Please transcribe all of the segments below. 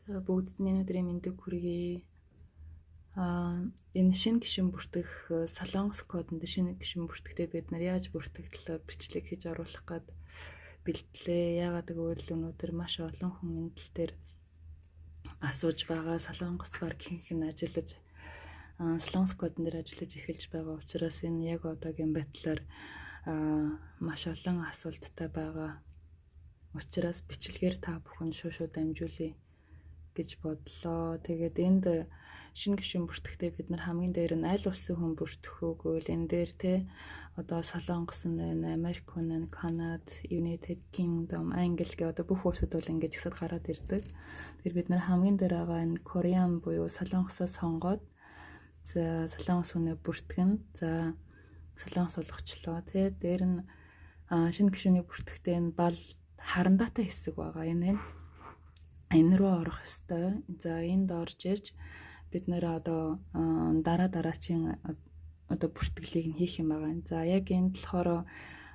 За бүгдэд нь энэ өдрийн мэндийг хүргэе. Энэ шинэ гишүүн бүртгэх Солонгос кодон дээр шинэ гишүүн бүртгэхдээ бид нар яаж бүртгэх талаар бичлэг хийж оруулах гээд бэлтлээ. Яагаад гэвэл өнөөдөр маш олон хүн энэ тал дээр асууж байгаа. Солонгост баг ихэнх нь ажиллаж, Солонгос кодон дээр ажиллаж эхэлж байгаа учраас энэ яг одоогийн байдлаар маш олон асуулттай байгаа. Учраас бичлэгээр та бүхэн шууд шууд дамжуулъя гэж бодлоо. Тэгээд энд шинэ гишүүн бүртгэхдээ бид нар хамгийн дээр нь аль улсын хүн бүртгэх үү гэвэл энэ дээр те одоо Солонгос нь байна, Америк хүн байна, Канад, United Kingdom, Англи гэх одоо бүх улсууд бол ингэж ихсэд гараад ирдэг. Тэгэхээр бид нар хамгийн дээр байгаа энэ Korean буюу Солонгосоо сонгоод, за, Солонгос хүнээ бүртгэн. За, Солонгос болгочлоо те. Дээр нь шинэ гишүүний бүртгэхдээ энэ бал харандаатай хэсэг байгаа. Энэ энэ рүү орох ёстой. За, энд орж иж бид нэр одоо дараа дараачийн одоо бүртгэлийг нь хийх юм байгаа. За, яг энд болохоор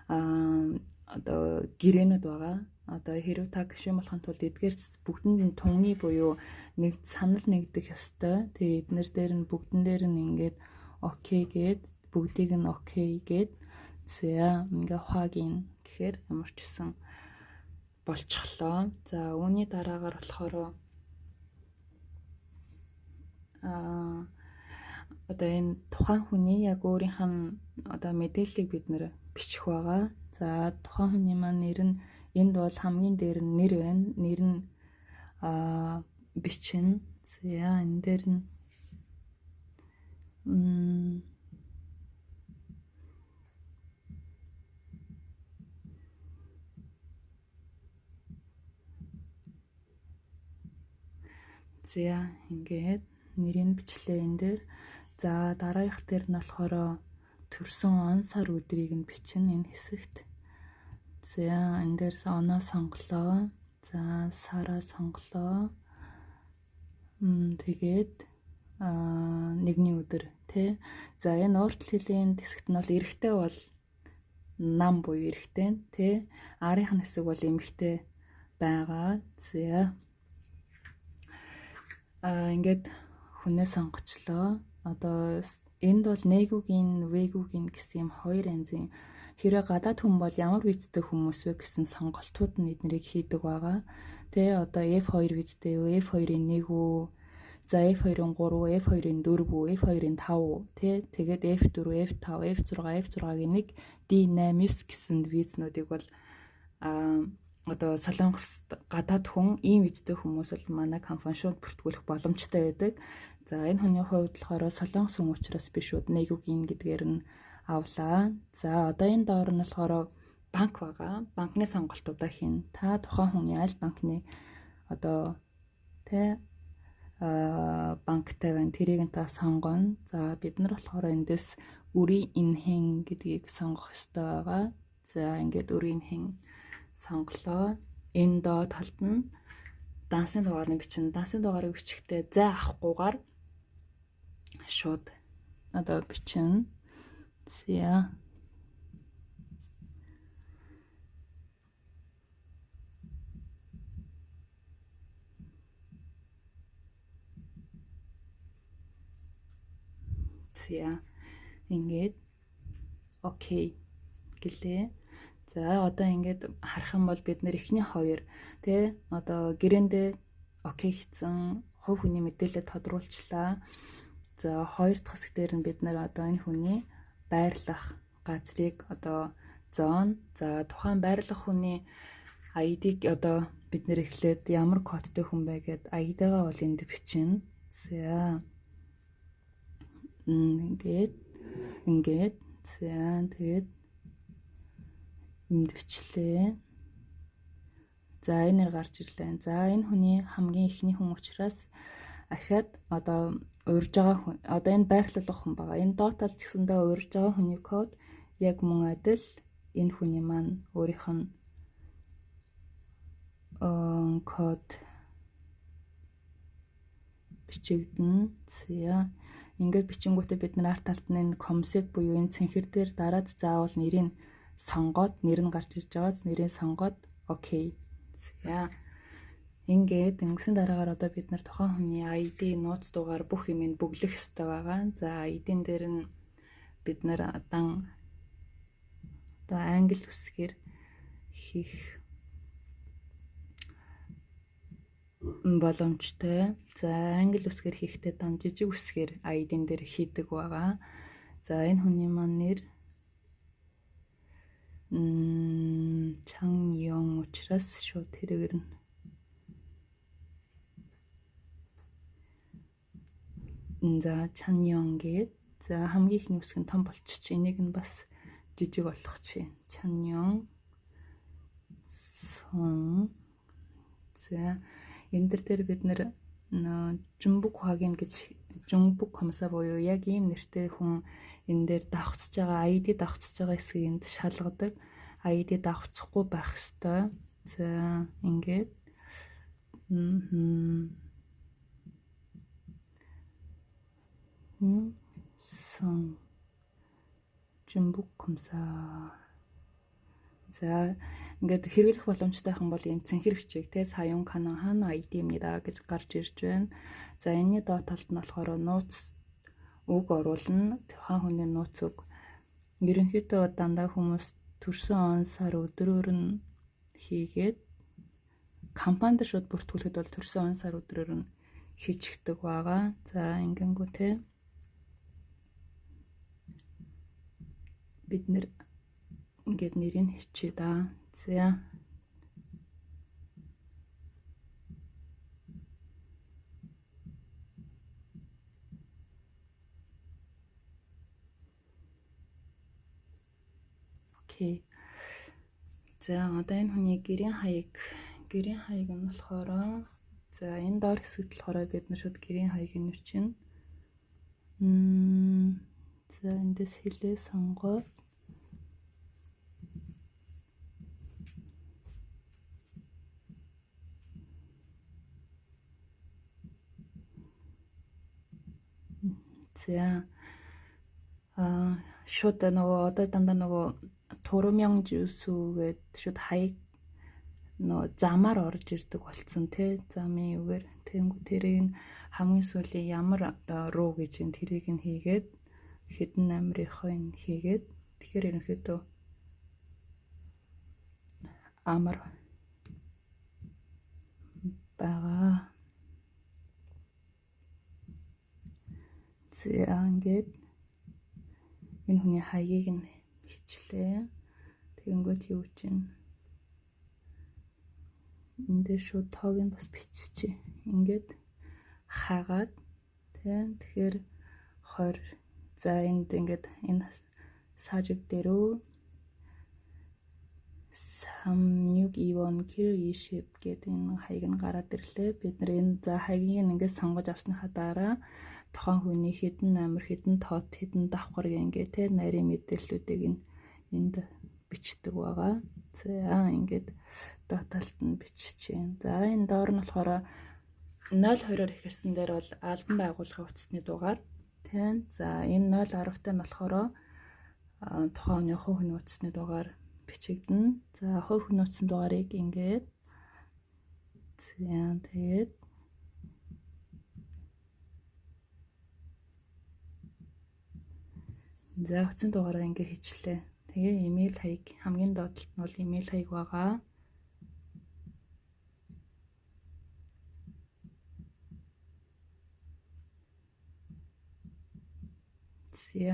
одоо гэрээнүүд байгаа. Одоо хэрв та гишүүн болохын тулд эдгээр бүгдэнд нь тунги буюу нэг санал нэгдэх ёстой. Тэгээ эднэр дээр нь бүгдэн дээр нь ингээд okay гээд, бүгдийг нь okay гээд, за, ингээ 확인 гэхээр ямар ч гэсэн болчихлоо. За, үүний дараагаар болохоор одоо энэ тухайн хүний яг өөрийнх нь одоо мэдээллийг бид нэр бичих байгаа. За, тухайн хүний маань нэр нь энд бол хамгийн дээр нь нэр байна. Нэр нь бичнэ. За, энэ дээр нь за, ингээд нэрийг бичлээ энэ дээр. За, дараагийнх дээр нь болохоор төрсөн он, сар, өдрийг нь бичнэ энэ хэсэгт. За, энэ дээр оноо сонголоо. За, сараа сонголоо. Тэгээд нэгний өдөр тий. За, энэ урд хэлийн хэсэгт нь бол эрэгтэй бол нам буюу эрэгтэй тий. Арын хэсэг бол эмэгтэй байгаа. За, ингээд хүнээ сонгочлоо. Одоо энд бол 내국인, 외국인 гэсэн юм хоёр янзын, хэрвээ гадаад хүн бол ямар визтэй хүмүүс вэ гэсэн сонголтууд нь эднэрийг хийдэг байгаа. Тэ, одоо F2 визтэй юу, F2-ын 1 үү, за, F2-ын 3, F2-ын 4 үү, F2-ын 5 үү, тэ, тэгээд F4, F5, F6, F6-гийн 1, D8, 9 гэсэн визнүүдийг бол одоо Солонгос гадаад хүн, ийм визтэй хүмүүс бол манай компани шууд бүртгүүлэх боломжтой байдаг. За, энэ хүний хувьд болохоор Солонгос хүн учраас би шууд 내국인 гэдгээр нь авлаа. За, одоо энэ доор нь болохоор банк байгаа. Банкны сонголтуудаа хийн. Та тухайн хүний аль банкны одоо тэ банктай байна. Тэрийг нь та сонгоно. За, бид нар болохоор эндээс 우리은행 гэдгийг сонгох ёстой байгаа. За, ингээд 우리은행 сонголоо. Энэ доо талд нь дансны дугаарыг бичнэ. Дансны дугаарыг бичихтэй зай авахгүйгээр шууд одоо бичнэ. За. За. Ингээд okay гэлээ. За, одоо ингээд харах юм бол бид нэр эхний хоёр тий одоо гэрээндээ okay хийсэн, хувь хүний мэдээлэл тодруулчлаа. За, хоёр дахь хэсэг дээр нь бид нэр одоо энэ хүний байрлах газрыг одоо зоон. За, тухайн байрлах хүний ID-г одоо бид нэр эхлээд ямар кодтой хүн бэ гэд ID-гаа бол энд бичнэ. За, ингээд ингээд, за, тэгээд энд бичлээ. За, энэ нэр гарч ирлээ. За, энэ хүний хамгийн эхний хүн учраас ахиад одоо урьж байгаа хүн, одоо энэ байрлуулах хүн байгаа. Энэ доод талд ч гэсэндээ урьж байгаа хүний код яг мөн адил энэ хүний маань өөрийнх нь код бичигдэнэ. За, ингээд бичингүүтээ бид нар арт талд нь энэ 검색 буюу энэ цэнхэр дээр дараад заавал нэрийг сонгоод, нэр нь гарч ирж байгааз нэрийг сонгоод okay. За. Ингээд өнгөрсөн дараагаар одоо бид нар тухайн хүний ID, нууц дугаар бүх юмыг бөглөх ёстой байгаа. За ID-н дээр нь бид нар дан одоо англи үсгээр хийх боломжтой. За англи үсгээр хийхдээ дан жижиг үсгээр ID-н дээр хийдэг байгаа. За энэ хүний маань нэр Чан Йон учраас шууд тэрээр нь за Чан Йон гээд за хамгийн ихний үсэг нь том болчих. Энийг нь бас жижиг болгочих. Чан Йон Сон. За энэ дээр бид нэр Жумбук Хвагин гэж Жумбук Комса буюу яг ийм нэртэй хүн энэ дээр давхцаж байгаа ID давхцаж байгаа хэсгийг энд шалгадаг. ID давхцахгүй байх ёстой. За ингээд сон Жумбук Комса. За ингээд хэрэглэх боломжтой хан бол ийм цэнхэр бичиг те саян канан хана ID-имнida гэж гарч ирж байна. За энэний доод талд нь болохоор нууц үг оруулна. Тухайн хүний нууц үг. Ерөнхийдөө дандаа хүмүүс төрсөн он сар өдрөөр нь хийгээд компанид шууд бүртгүүлэхэд бол төрсөн он сар өдрөөр нь хийчихдэг байгаа. За ингэнгүү те бид нэр ингээд нэрийг хийчихье да. За. Окей. За одоо энэ хүний гэрийн хаяг нь болохоор за энэ доор хэсэгт болохоор бид нар шууд гэрийн хаягийг нэрчинэ. За эндээс хэлээ сонгоод за шууд нөгөө одоо дандаа нөгөө турмян жусү гээд шууд хаяг нөгөө замаар орж ирдэг болцсон тий замын югээр тэгэнгүү тэрийг хамгийн сүүлийн ямар одоо руу гэж ин тэрийг нь хийгээд хэдэн номерынхоо ин хийгээд тэгэхээр ерөнхийдөө амар байгаа. За ингээд энэ хүний хаягийг нь хичлээ. Тэгэнгүүт юу гэж юм? Энд дээр шууд тоог нь бас биччихье. Ингээд хаагаад тий тэгэхээр 20 за энд ингээд энэ сажиг дээрөө 36 ивон кир ишип гэдэг энэ хаяг нь гараад ирлээ. Бид нар энэ за хаягийг ингээд сонгож авсныхаа дараа тухайн хүний хэдэн номер, хэдэн тоот, хэдэн давхар гэнгээ те нарийн мэдээллүүдийг нь энд бичдэг байгаа. За ингээд доод талд нь биччихээн. За энэ доор нь болохоор 02-оор эхэлсэн дээр бол албан байгууллагын утасны дугаар тийм. За энэ 010-тай нь болохоор тухайн хүний хувь хүний утасны дугаар бичигдэнэ. За хувь хүний утасны дугаарыг ингээд за тэгээд за утасны дугаараа ингээд хийчлээ. Тэгээ имэйл хаяг хамгийн доод талд нь бол имэйл хаяг байгаа. За.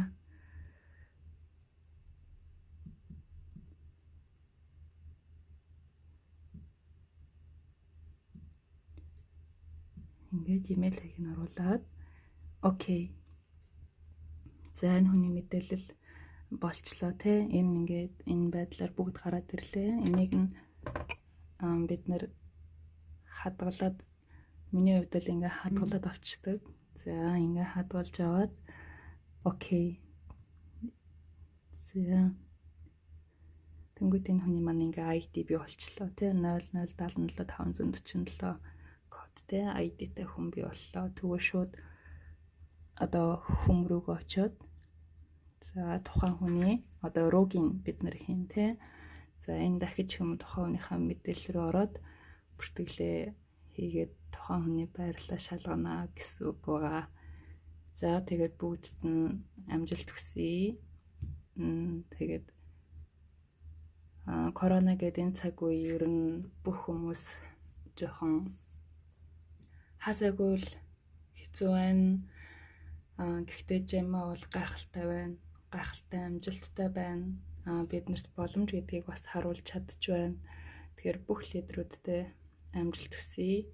Ингээд имэйл хаягийг нь оруулаад окей. За энэ хүний мэдээлэл болчлоо те. Энэ ингээд энэ байдлаар бүгд гараад ирлээ. Энийг нь бид нэр хадгалаад миний хувьд л ингээ хадгалаад авчдаг. За ингээ хадгалж аваад окей. За тэнгуут энэ хүний маань ингээ ID бий болчлоо те. 0077 547 код те ID-тэй хүн бий боллоо. Тэгвэл шууд одоо хүм рүүгээ очиод за тухайн хүний одоо рогийн бид нар хийн те. За энэ дахиж хүм тухайн хүнийхээ мэдээлэл рүү ороод бүртгэлээ хийгээд тухайн хүний байрлалаа шалгана гэсэн үг байгаа. За, тэгээд бүгдд нь амжилт хүсье. Тэгээд корона гэдэг энэ цаг үе ер нь бүх хүмүүс жоохон хасаагүй л хэцүү байна. Гэхдээ Жема бол гайхалтай байна. Гайхалтай амжилттай байна. Биднэрт боломж гэдгийг бас харуулж чадчих байна. Тэгэхээр бүх лидерүүдтэй амжилт хүсье.